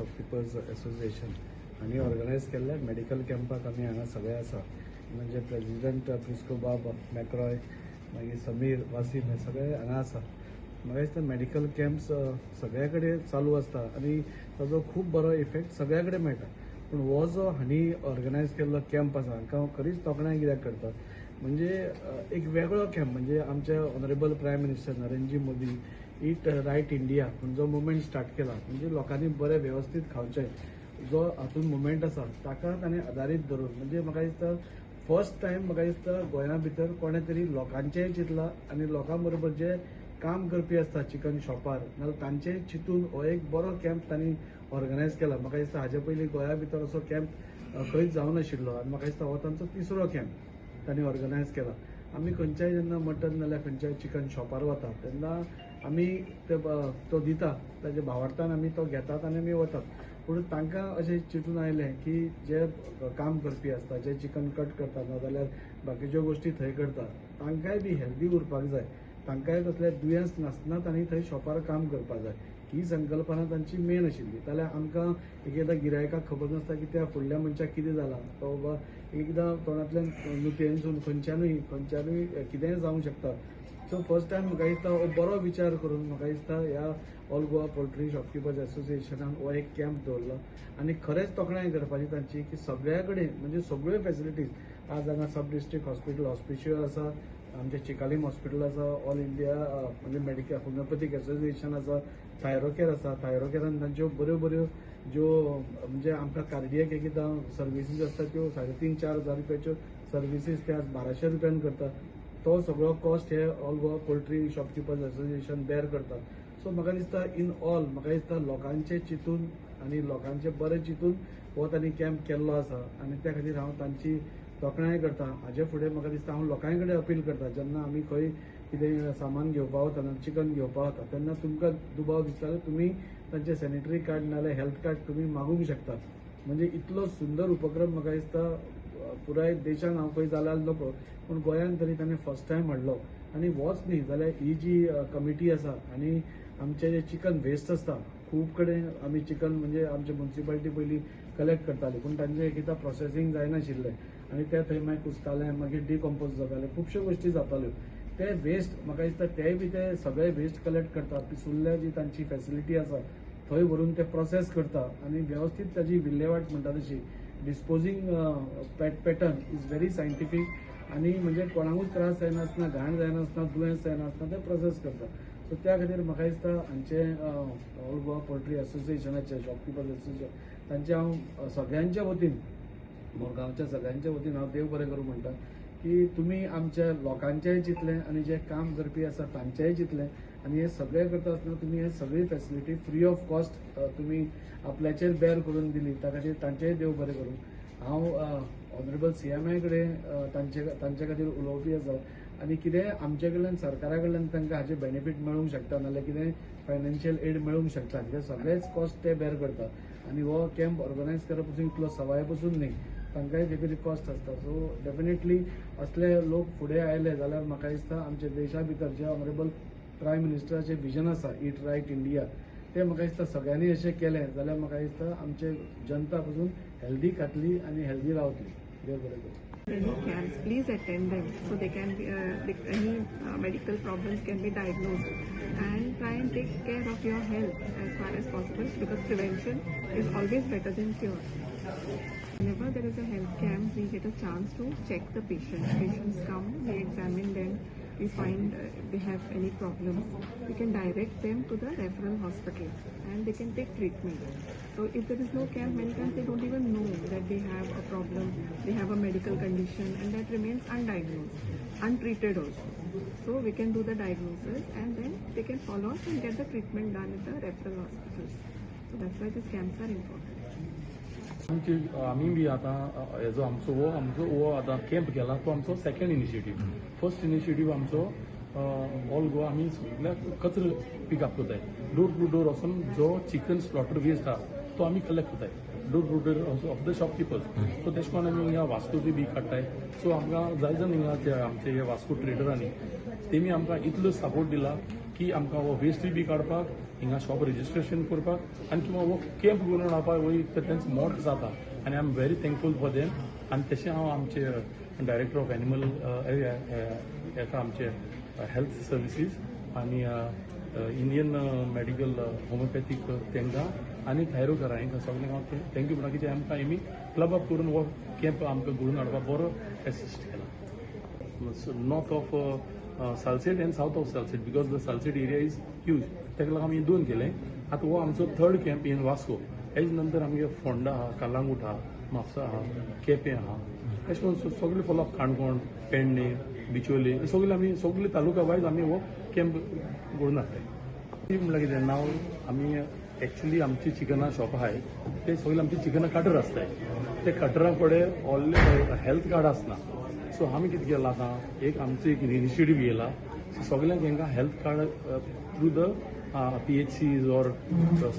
शॉपकिपर्स association हांणी organise केल्ल्या medical कॅम्पाक आमी हांगा सगळे आसा. म्हणजे प्रेजिडंट प्रिस्को बाब मॅक्रॉय, मागीर समीर वासीम, हे सगळे हांगा आसा. म्हाका दिसता मेडिकल कॅम्प्स सगळ्या कडेन चालू आसता आनी ताजो खूब बरो इफेक्ट सगळ्या कडेन मेळटा. पूण हो जो हांणी ऑर्गनायज केल्लो कॅम्प आसा, हांकां हांव खरीच तोखणाय कित्याक करता, म्हणजे एक वेगळो कॅम्प. म्हणजे आमचे honourable prime minister Narendraji Modi ईट रायट इंडिया म्हूण जो मुवमेंट स्टार्ट केला, म्हणजे लोकांनी बरें वेवस्थीत खावचें जो हातून मुवमेंट आसा, ताका ताणें आदारीत धरून, म्हणजे म्हाका दिसता फर्स्ट टायम म्हाका दिसता गोंया भितर कोणें तरी लोकांचेंय चिंतलां आनी लोकां बरोबर जे काम करपी आसता चिकन शॉपार नाजाल्यार तांचेंय चिंतून हो एक बरो कॅम्प तांणी ऑर्गनायज केला. म्हाका दिसता हाजे पयलीं गोंया भितर असो कॅम्प खंयच जावनाशिल्लो आनी म्हाका दिसता हो तांचो तिसरो कॅम्प तांणी ऑर्गनायज केला. आमी खंयच्याय जेन्ना मटन नाजाल्यार खंयच्याय चिकन शॉपार वता तेन्ना आमी ते तो दिता, ताजे भावार्थान आमी तो घेतात आनी आमी वतात. पूण तांकां अशें चिंतून आयलें की जे काम करपी आसता, जे चिकन कट करतात नाजाल्यार बाकीच्यो गोश्टी थंय करता, तांकांय बी हेल्दी उरपाक जाय, तांकांय कसलें दुयेंस नासतना तांणी थंय शॉपार काम करपाक जाय, ही संकल्पना तांची मेन आशिल्ली. जाल्यार आमकां एक एकदां गिरायकाक खबर नासता की त्या फुडल्या मनशाक कितें जालां, तो बाबा एकदां तोंडांतल्यान नुतयेनसून खंयच्यानूय खंयच्यानूय कितेंय जावंक शकता. सो फर्स्ट टायम म्हाका दिसता हो बरो विचार करून म्हाका दिसता ह्या ऑल गोवा पोल्ट्री शॉपकिपर्स असोसिएशनान हो एक कॅम्प दवरलो आनी खरेंच तोखणाय करपाची तांची की सगळ्या कडेन, म्हणजे सगळ्यो फॅसिलिटीज आज हांगा सब डिस्ट्रिक्ट हॉस्पिटल हॉस्पिशियो आसा, आमचें चिकालीम हॉस्पिटल आसा, ऑल इंडिया म्हणजे मेडिकल होमिओपॅथीक एसोसिएशन आसा, थायरोकेर आसा. थायरोकेरान तांच्यो बऱ्यो बऱ्यो ज्यो म्हणजे आमकां कार्डियक एक एकदां सर्विसीस आसता, त्यो 3,500-4 हजार रुपयाच्यो सर्विसीस ते आज 1200 रुपयान करता. तो सगळो कॉस्ट हे ऑल गोवा पोल्ट्री शॉपकिपर्स असोसिएशन बेर करता. सो म्हाका दिसता इन ऑल म्हाका दिसता लोकांचें चिंतून आनी लोकांचें बरें चिंतून हो तांणी कॅम्प केल्लो आसा आनी त्या खातीर हांव तांची तोखणाय करता. हाजे फुडें म्हाका दिसता हांव लोकां कडेन अपील करता, जेन्ना आमी खंय कितें सामान घेवपा वता, चिकन घेवपा वता, तेन्ना तुमकां दुबाव दिसता जाल्यार तुमी तांचें सॅनिटरी कार्ड नाजाल्यार हेल्थ कार्ड तुमी मागूंक शकता. म्हणजे इतलो सुंदर उपक्रम म्हाका दिसता पुराय देशान हांव खंय जाल्यार नकळो, पूण गोंयान तरी ताणें फर्स्ट टायम हाडलो. आनी होच न्ही जाल्यार ही जी कमिटी आसा आनी आमचे जे चिकन वेस्ट आसता, खूब कडेन आमी चिकन म्हणजे आमचे मुन्सिपालिटी पयलीं कलेक्ट करताली, पूण तांचें एक एकदां प्रोसेसींग जायनाशिल्लें आनी ते थंय मागीर कुसताले, मागीर डिकम्पोज जाताले, खुबश्यो गोश्टी जाताल्यो. ते वेस्ट म्हाका दिसता तेय बी ते सगळे वेस्ट कलेक्ट करता, पिसुल्ल्या जी तांची फॅसिलिटी आसा थंय व्हरून ते प्रोसेस करता आनी वेवस्थीत ताजी विल्हेवाट म्हणटा तशी disposing pattern is very scientific आनी म्हणजे कोणाकूच त्रास जायनासतना, घाण जायनासतना, दुयेंस जायनासतना ते प्रोसेस करता. सो त्या खातीर म्हाका दिसता हांचे ऑल गोवा पोल्ट्री असोसिएशनाचे, शॉपकिपर्स असोसिएशन, तांचे हांव सगळ्यांच्या वतीन, मुरगांवच्या सगळ्यांच्या वतीन हांव देव बरें करूं म्हणटा की तुमी आमच्या लोकांचेंय चिंतलें आनी जे काम करपी आसा तांचेंय चिंतलें आनी हे सगळें करता आसतना तुमी हे सगळी फॅसिलिटी फ्री ऑफ कॉस्ट तुमी आपल्याचेर बेर करून दिली, त्या खातीर तांचेंय देव बरें करूं. हांव ऑनरेबल सीएमा कडेन तांचे खातीर उलोवपी आसा आनी कितेंय आमचे कडल्यान, सरकारा कडल्यान तांकां हाचे बेनिफीट मेळूंक शकता नाजाल्यार कितेंय फायनान्शियल एड मेळूंक शकता, कित्याक सगळेच कॉस्ट ते बेर करता आनी हो कॅम्प ऑर्गनायज करप पसून इतलो सवाय पसून न्ही, तांकांय खंय तरी कॉस्ट आसता. सो डेफिनेटली असले लोक फुडें आयले जाल्यार म्हाका दिसता आमच्या देशा भितर जे ऑनरेबल प्रायम मिनिस्टराचें विजन आसा ईट रायट इंडिया, ते म्हाका दिसता सगळ्यांनी अशें केलें जाल्यार म्हाका दिसता आमचे जनता पसून हेल्दी खातली आनी हेल्दी रावतली. देव बरें करूं. Any camps, please attend them so they can be, any medical problems can be diagnosed, and try and take care of your health as far as possible, because prevention is always better than cure. Whenever there is a health camp, we get a chance to check the patients. Patients come, we examine them, we find they have any problems, we can direct them to the referral hospital and they can take treatment. So if there is no camp, many times they don't even know that they have a problem, they have a medical condition, and that remains undiagnosed, untreated also. So we can do the diagnosis and then they can follow up and get the treatment done at the referral hospitals. So that's why these camps are important. आमची आमी बी आतां हेजो आमचो हो आतां camp केला तो आमचो सेकंड इनिशिएटीव. फर्स्ट इनिशिएटीव आमचो ऑल गोवा आमी सगळ्या कचरो पिकअप करताय, डोर टू डोर वचून जो चिकन स्लॉटर वेस्ट आहा तो आमी कलेक्ट करताय door to door of the shopkeepers. So तेश कोन्न आमी हिंगा वास्कोची बी काडटाय. सो आमकां जाय जाण हिंगा आमचे हे वास्को ट्रेडरांनी तेमी आमकां इतलो सपोर्ट दिला की की आमकां हो वेस्टूय बी काडपाक, हिंगा शॉप रजिस्ट्रेशन करपाक आनी किंवा हो कॅम्प घडोवन हाडपाक वयर तर तेंचो मोट जाता आनी I am very thankful for them. आनी तशें हांव आमचे डायरेक्टर ऑफ एनिमल हेका, आमचे हेल्थ सर्विसीस आनी इंडियन मेडिकल होमिओपॅथीक तेंकां आनी थायरोकरा हांकां सगल्यांक हांव thank you म्हणटा की आमकां हेमी क्लब अप करून हो कॅम्प आमकां घडोवन हाडपाक बरो एसिस्ट केला. North of Salcete and south of Salcete, because the Salcete area is huge, ताका लागून आमी दोन केले. आतां हो आमचो third camp in Vasco. Has नंतर आमगे फोंडा आहा, कलांगूट आहा, म्हापसा आहा, केपें आहा, अशें करून सगळे फॉलो अप, काणकोण, पेडणे, बिचोले, हे सगळे आमी सगळे तालुका वायज आमी हो कॅम्प घडोवन हाडटाय. म्हणल्यार कितें नाव आमी एक्चुली आमची चिकना शॉप आहाय, ते सगळे आमची चिकना कटर आसताय. ते कटरा कडेन व्हडले हेल्थ कार्ड आसना. सो आमी कितें केलां, आतां एक आमचो एक इनिशिएटीव येयला, सो सगल्यांक हांकां health card through the PHCs or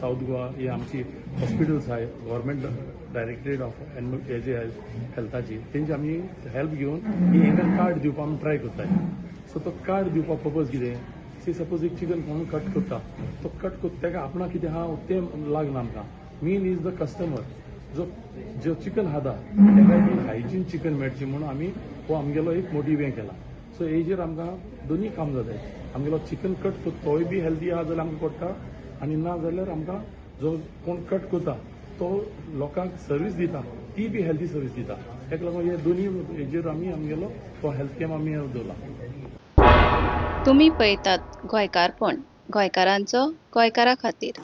South Goa ही आमची हॉस्पिटल्स आहाय, गव्हर्मेंट डायरेक्टरेट ऑफ एनिमल हेजे हेल्थाची, तेंची आमी हेल्प घेवन ही हांकां कार्ड दिवपा आमी ट्राय करताय. सो तो कार्ड दिवपा पर्पज कितें, सी सपोज एक चिकन कोण कट करता, तो कट करता ताका आपणाक कितें आहा तें लागना आमकां. मेन is the customer जो जो चिकन खाता ताका बी हायजीन चिकन मेळचें म्हणून आमी हो आमगेलो एक मोटीव हें केला. सो हेजेर आमकां दोनूय काम जाताय. आमगेलो चिकन कट करता तोय बी हेल्दी आहा जाल्यार आमकां पडटा आनी ना जाल्यार आमकां जो कोण कट करता तो लोकांक सर्वीस दिता ती बी हेल्दी सर्वीस दिता. ताका लागून हे दोनूय हेजेर आमी आमगेलो हो हेल्थ कॅम्प आमी दवरला. तुमी पळयतात गोंयकारपण, गोंयकारांचो गोंयकारा खातीर.